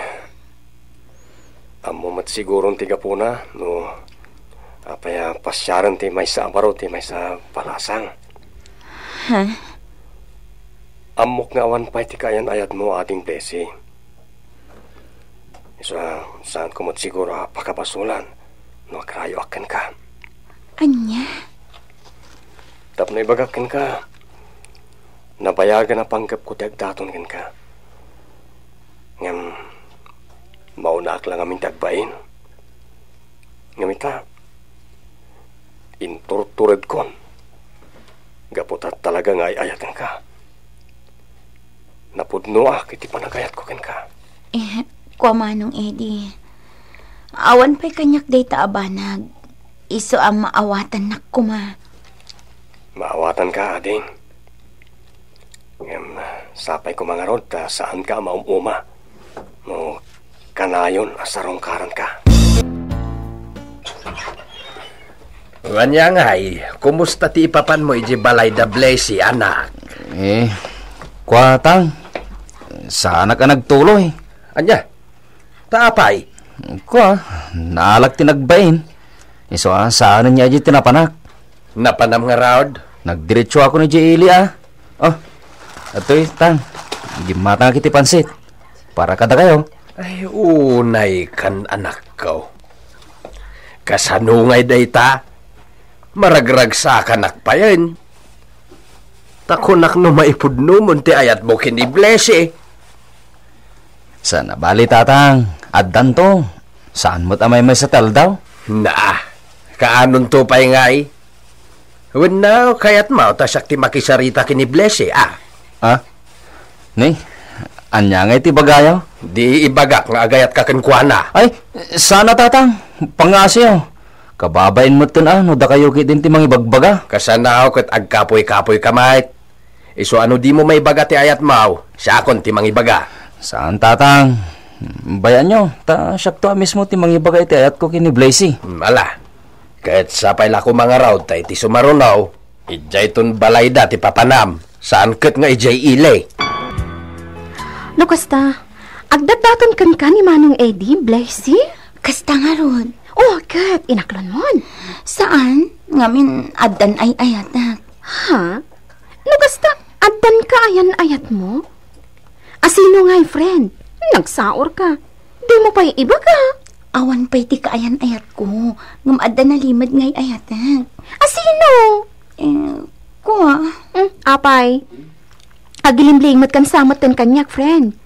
ammo met siguron ti gapuna no apay a pasiaren ti maysa a baro ti maysa a palasang. Ha? Ammok nga awan pay ti kaayan-ayatmo, Ading Blessy. Isu a, saanko met siguro a pakabasolan no agrayoak kenka. Ania? Tapno ibagak kenka, nabayagen a panggepko ti agdaton kenka. Ngem, maunaak la ngamin ti agbain. Ngem ita, inturturedkon gapu ta talaga nga ay-ayatenka. Napudnoak iti panagayatko kenka. Eh, kua, Manong Eddie, awan pay kaniak dayta a banag. Isu a maawatannak koma. Maawatanka, Ading. Ngem, sapay koma ngarud ta saanka a maum-uma no kanayon a sarungkaranka. Wen, ngay, kumusta ti ipapanmo idiay balay da Blessy, anak? Eh, kua, Tang, saanak a nagtuloy. Ania? Ta apay? Kua, naalak ti nagbain. Isu a, saanen niya idiay ti napanak. Napanam ngarud? Nagdiretsoakon idiay ili a. Oh, adtoy, Tang. Gimmatangak iti pansit. Para kadakayo. Ay, unaykan, anakko. Kasano ngay dayta? Maragragsakanak payen. Ta kunak no maipudnomon ti ayatmo ken ni Blessy. Saan a bali, Tatang. Addanto. Saan met a maymaysa ti aldaw. Naa, kaanonto pay ngay? Wenno, kayatmo ta siak ti makisarita ken ni Blessy, a? Ah? Ni, Ania ngay ti ibagayo? Di ibagak nga agayatka kenkuana. Ay, saan a, Tatang. Pangngaasim. Kababain metten a no dakayo ketdin ti mangibagbaga. Kasano ket agkapuy-kapuy ka met? Isu a no dimo maibaga ti ayatmo, siakon ti mangibaga. Saan, Tatang. Bay-anyo, ta siakto a mismo ti mangibaga iti ayatko ken ni Blazy. Hmm, ala. Ket sapay la koma ngarud ta iti sumaruno, idiayton balayda ti papanam, saan ket nga idiay ili. No kasta, agdatdaton kenka ni Manong Eddie, Blazy? Kasta ngarud. Oh, ket inaklonmon. Saan? Ngamin, addan ay-ayatak. Ha? No kasta, addan kaayan-ayatmo? Asino ngay, friend? Nagsaor ka. Dimo pay ibaga. Awan pay ti kaayan-ayatko, ngem adda nalimed nga ay-ayatak. Asino? Eh, kua. Hmm, apay. Agilimlimedkan sa met kaniak, friend.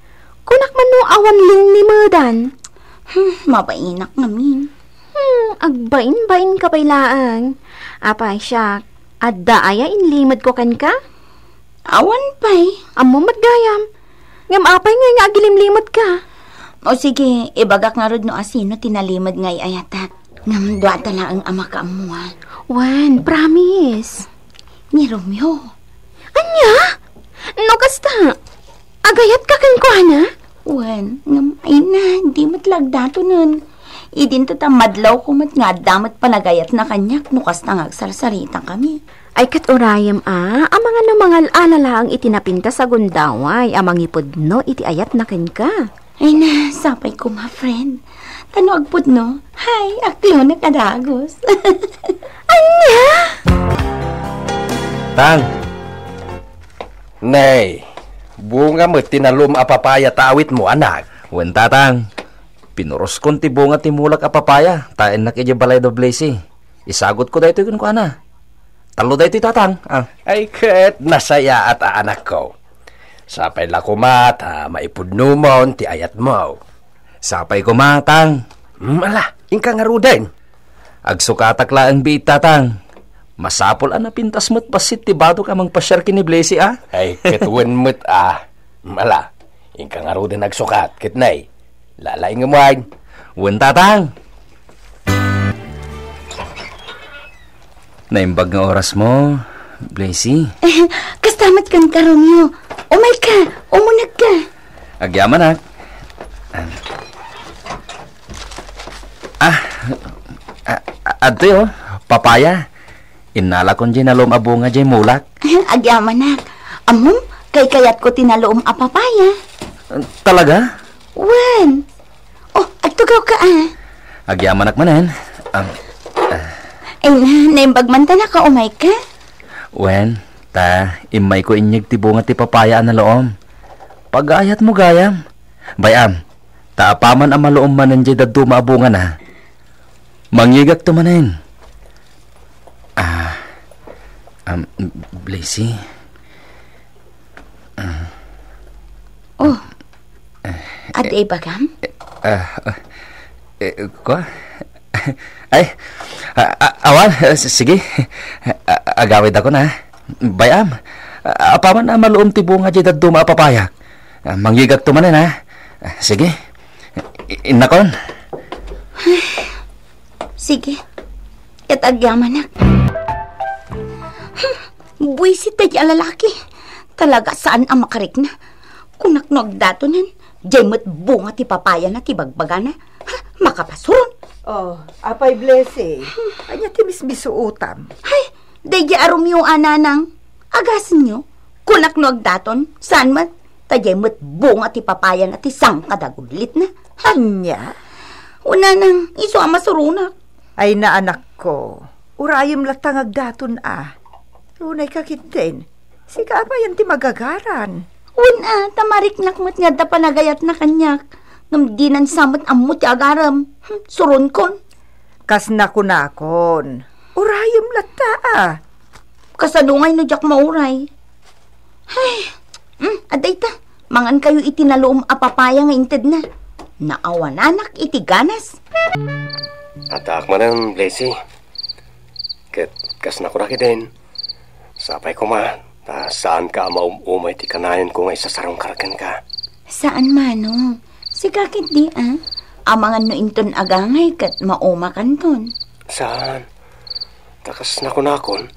Kunak man no awan linlimedan. Hmm, mabainak ngamin. Hmm, agbainbain ka pay laeng. Apay siak, adda aya inlimedko kenka? Awan pay. Ammom met gayam. Ngem apay ngay nga agilimlimed ka? O sige, ibagak ngarud no asino ti nalimed nga ay-ayatak. Ngem duata laeng a makaammo, a. Wen, promise. Ni Romeo. Ania? No kasta, agayatka kenkuana? Wen, ngem ay na, di met la agdatonen. Idinto ta madlawko met nga adda met panagayatna kaniak no kasta nga agsarsaritakami. Ay, ket urayem a, amangan no mangal-ala laeng iti napintas a gundaway a mangipudno iti ayatna kenka. Ay na, sapay koma, friend. Ta no agpudno, hay, aklonek a dagus. Ania? Tang. Nay, bunga met ti nalum a papaya ta awitmo, anak. Wen, Tatang. Pinuroskon ti bunga ti mulak a papaya, ta innak idiay balay da Blazy. Isagutko daytoy kenkuana. Tallo daytoy, Tatang. Ah. Ay, ket nasayaat a anakko. Sapay la koma ta maipudnomon ti ayatmo. Sapay koma, Tang. Hmm, ala, inka ngaruden. Agsukatak laeng biit, Tatang. Masapul a napintas met bassit ti badok a mangpasiar ken ni Blazy, a. Ay, ket wen met, a. Hmm, ala, inka ngaruden agsukat, ket nay, lalaingem wen. Wen, Tatang. Naimbag nga orasmo, Blazy. Kasta met kenka, Romeo. Umayka, umunegka. Agyamanak. Ah, a-, a-, adtoy, o, papaya. Innalakon diay nalum a bunga diay mulak. Agyamanak. Ammom, kaykayatko ti nalum a papaya. Talaga? Wen. O, agtugawka, a. Agyamanak manen. Am, ah. Ay na, naimbag man ta nakaumayka? Wen, ta immayko inyeg ti bunga ti papaya a nalum. Pagayatmo gayam. Bay-am, ta apaman a malum manen diay dadduma a bungana, mangyegakto manen. Ah, am, Blazy. Ah. O, adda ibagam? Eh, ah, ah, eh, kua? Ay, a-, a-, awan, eh, s-, sige. A-, agawidakon, a. Bay-am, a-, apaman a malum ti bunga diay dadduma a papaya. Ah, mangyegakto manen, a. Ah, sige. I-, innakon. Sige. Ket agyamanak. Hmm, buisit daydi a lalaki. Talaga saan a makarikna. Kunak no agdatonen, diay met bunga ti papayana ti bagbagana. Ha, makapasuron. O, apay, Blazy. Ania ti mismisuotam? Hay, daydi a Romeo a nanang. Agasenyo, kunak no agdaton, saan met, ta diay met bunga ti papayana ti sangkadagulitna. Ha? Ania? O nanang, isu a masuronak. Ay na, anakko, urayem latta nga agdaton a. Runayka ketdin. Sika a mayen ti magagaran. Wen a, ta mariknak met nga adda panagayatna kaniak. Ngem dinan sa met ammo ti agarem. Hmm, suronkon. Kas nakunakon, urayem latta a. Kasano ngay no diak mauray? Hay, mm, adda ita. Mangankayo iti nalum a papaya nga intedna. Naawananak iti ganas. Addaak manen, Blazy. Ket kas nakunak idin, sapay koma, ta saanka a maum-umay ti kanayon ko nga isasarungkar kenka. Saan, Manong. Sika ketdi, a. Amangan no inton agangay ket maumakanton. Saan. Ta kas nakunakon,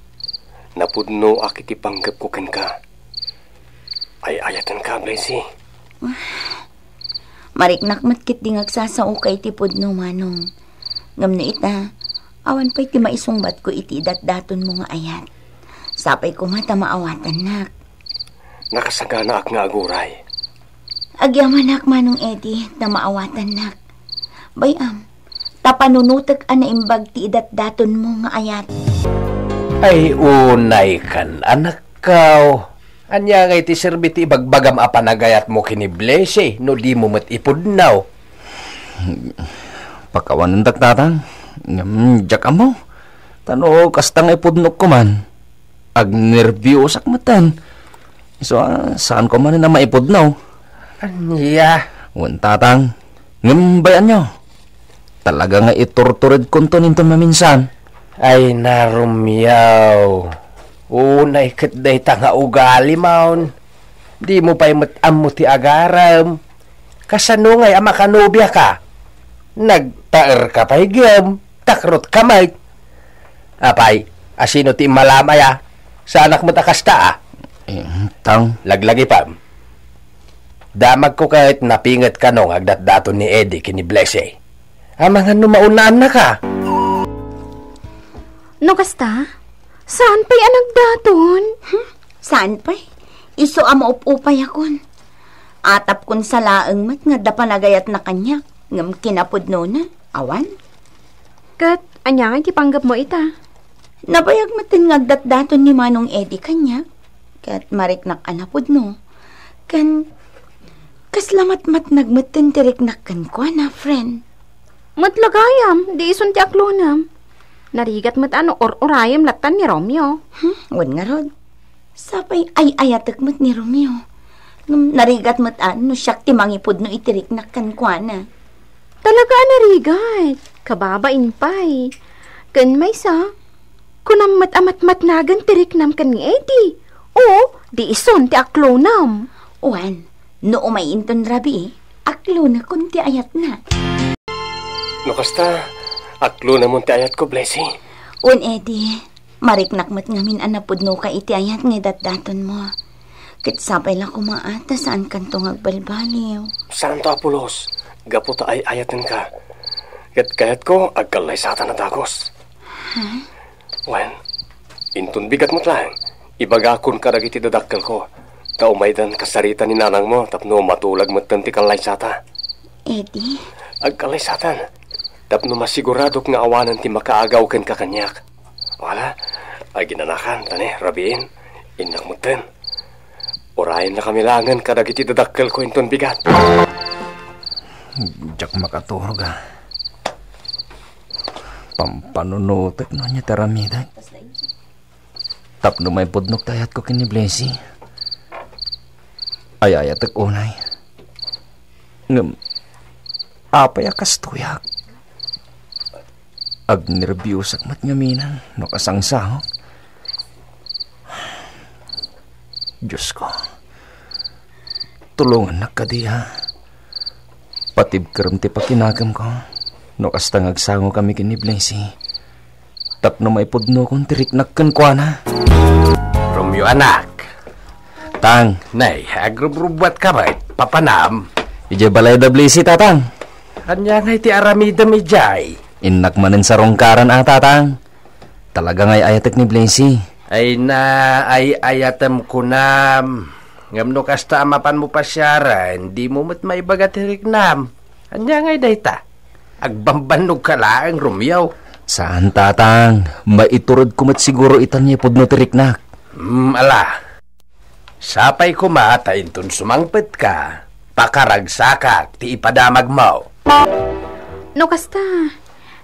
napudnoak iti panggepko kenka. Ay-ayatenka, Blessy. Mariknak met ketdi nga agsasaoka iti pudno, Manong. Ngem no ita, awan pay ti maisungbatko iti idatdatonmo nga ayat. Sapay koma ta maawatannak. Nakasaganaak nga aguray. Agyamanak, Manong Eddie, ta maawatannak. Bay-am, ta panunotek a naimbag ti idatdatonmo nga ayat. Ay, unay kan, anakko. Ania ngay ti serbi ti ibagbagam a panagayatmo ken ni Blessy no dimo met ipudno? Pakawanendak, Tatang. Ngem diak ammo. Ta no kasta nga ipudnok koma, agnerbiosak metten. Isu a, saan koma a maipudno. Ania? Wen, Tatang. Ngem bay-anyo. Talaga nga iturturedkonton inton maminsan. Ay, na, Romeo. Unay ket dayta nga ugalimon. Dimo pay met ammo ti agarem. Kasano ngay a makanobiaka? Nagtaerka pay gem, takrotka met. Apay, asino ti immalam aya? Saanak met a kasta, a? Eh, tang. Laglagipem. Damagko ket napinget kano nga agdatdaton ni Eddie ken ni Blessy. Amangan no maunaannaka. No kasta, saan pay a nagdaton? Hmm? Saan pay? Isu a maup-upayakon. Atapkon sa laeng met nga adda panagayatna kaniak, ngem kinapudnona, awan. Ket ania ngay ti panggepmo ita? Nabayag metten nga agdatdaton ni Manong Eddie kaniak, ket mariknak a napudno. Ken, kasla matmatnag metten ti riknak kenkuana, friend. Met la gayam, di isun ti aklonem. Narigat met a no ur-urayem lattan ni Romeo. Hmm, wen ngarud. Sapay ay-ayatek met ni Romeo. Ngem narigat met a no siak ti mangipudno iti riknak kenkuana. Talaga a narigat. Kababain pay. Ken maysa, kunam met a matmatnagen ti riknam ken ni Eddie. O, di isun ti aklonem. Wen, no umay inton rabii, aklonakon ti ayatna. No kasta, aklonamon ti ayatko, Blessy. Wen, Eddie, mariknak met ngamin a napudnoka iti ayat nga idatdatonmo. Ket sapay la koma a ta saankanto nga agbalbaliw. Saanto a pulos, gapu ta ay-ayatenka. Ket kayatko, agkallaysatan a dagus. Ha? Wen, inton bigat met laeng, ibagakon kadagiti dadakkelko, ta umaydan kasarita ni nanangmo tapno matulag metten ti kallaysata. Eddie? Agkallaysatan, tapno masiguradok nga awanen ti makaagaw kenka kaniak. Wala, aginanakan, ta ne, rabiin, innak metten. Urayennakami laengen kadagiti dadakkelko inton bigat. Diak makaturog, a. Pampanunotek no ania ti aramidek. Tapno maipudnok ti ayatko ken ni Blessy. Ay-ayatek unay. Ngem, apay a kastoyak? Agnerbiosak met ngamin no kasangsangok. Diosko, tulongannak kadi, a. Patibkerem ti pakinakemko no kasta nga agsangokami ken ni Blessy. Tapno maipudnokon ti riknak kenkuana. Romeo, anak. Tang. Nay, agrubrubuatka met, papanam. Idiay balay da Blessy, Tatang. Ania ngay ti aramidem idiay? Innak manen sarungkaran a, Tatang. Talaga nga ay-ayatek ni Blessy. Ay na, ay-ayatem kunam. Ngem no kasta a mapanmo pasiaren, dimo met maibaga ti riknam. Ania ngay dayta? Agbambannogka laeng, Romeo. Saan, Tatang. Maituredko met siguro ita nga ipudno ti riknak. Hmm, ala. Sapay koma ta inton sumangpetka, pakaragsakak ti ipadamagmo. No kasta,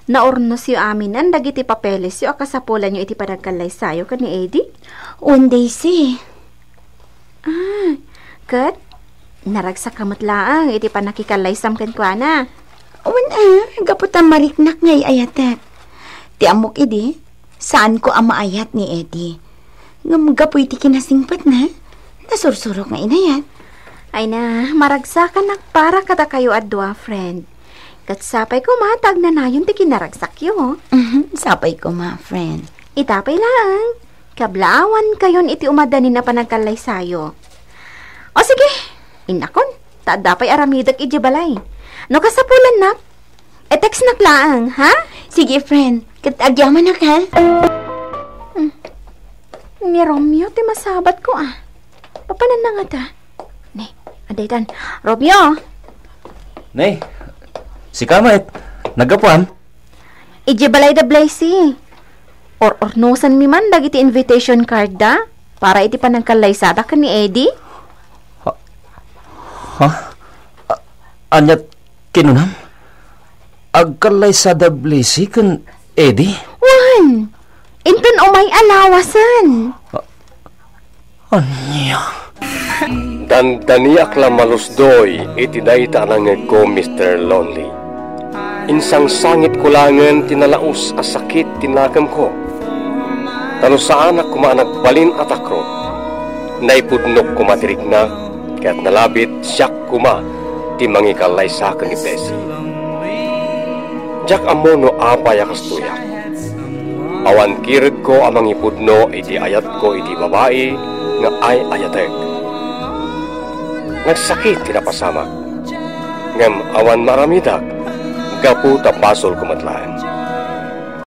naurnosyo aminen dagiti papelesyo a kasapulanyo iti panagkallaysayo ken ni Eddie? Wen, Daisy. Ah, ket naragsakka met laeng iti pannakikallaysam kenkuana. Wen, a, gapu ta mariknak nga ay-ayatek. Ti ammok idi, saanko a maayat ni Eddie. Ngem gapu iti kinasingpetna, nasursurok nga inayat. Ay na, maragsakanak para kadakayo a dua, friend. Ket sapay koma ta agnanayon ti kinaragsakyo. Mhm, sapay koma, friend. Ita pay laeng, kablaawankayon iti umadanin a panagkallaysayo. O sige, innakon, ta adda pay aramidek idiay balay. No kasapulannak, i-textnak laeng, ha? Sige, friend. Ket agyamanak, ha? Hmm. Ni Romeo ti masabatko, ah. Papananna ngata? Ne, adaytan. Romeo! Ne, sika met, naggapuam? Idiay balay da Blessy. Or-ornosanmi man dagiti invitation card da para iti panagkallaysada ken ni Eddie. Ha? A-, ania kinunam? Agkallaysada Blessy ken Eddie? Wen! Inton umay a lawasen. Ania? Dandaniak la malusdoy iti dayta a nangngegko, Mister Lonely. Insangsangitko laengen ti nalaus a sakit ti nakemko. Ta no saanak koma a nagbalin a takrot, naipudnok koma ti rikna, ket nalabit siak koma ti mangikallaysa ken ni Blessy. Diak ammo no apay a kastoyak. Awan kiredko a mangipudno iti ayatko iti babai nga ay-ayatek. Nagsakit ti napasamak, ngem awan maaramidak gapu ta basolko met laeng.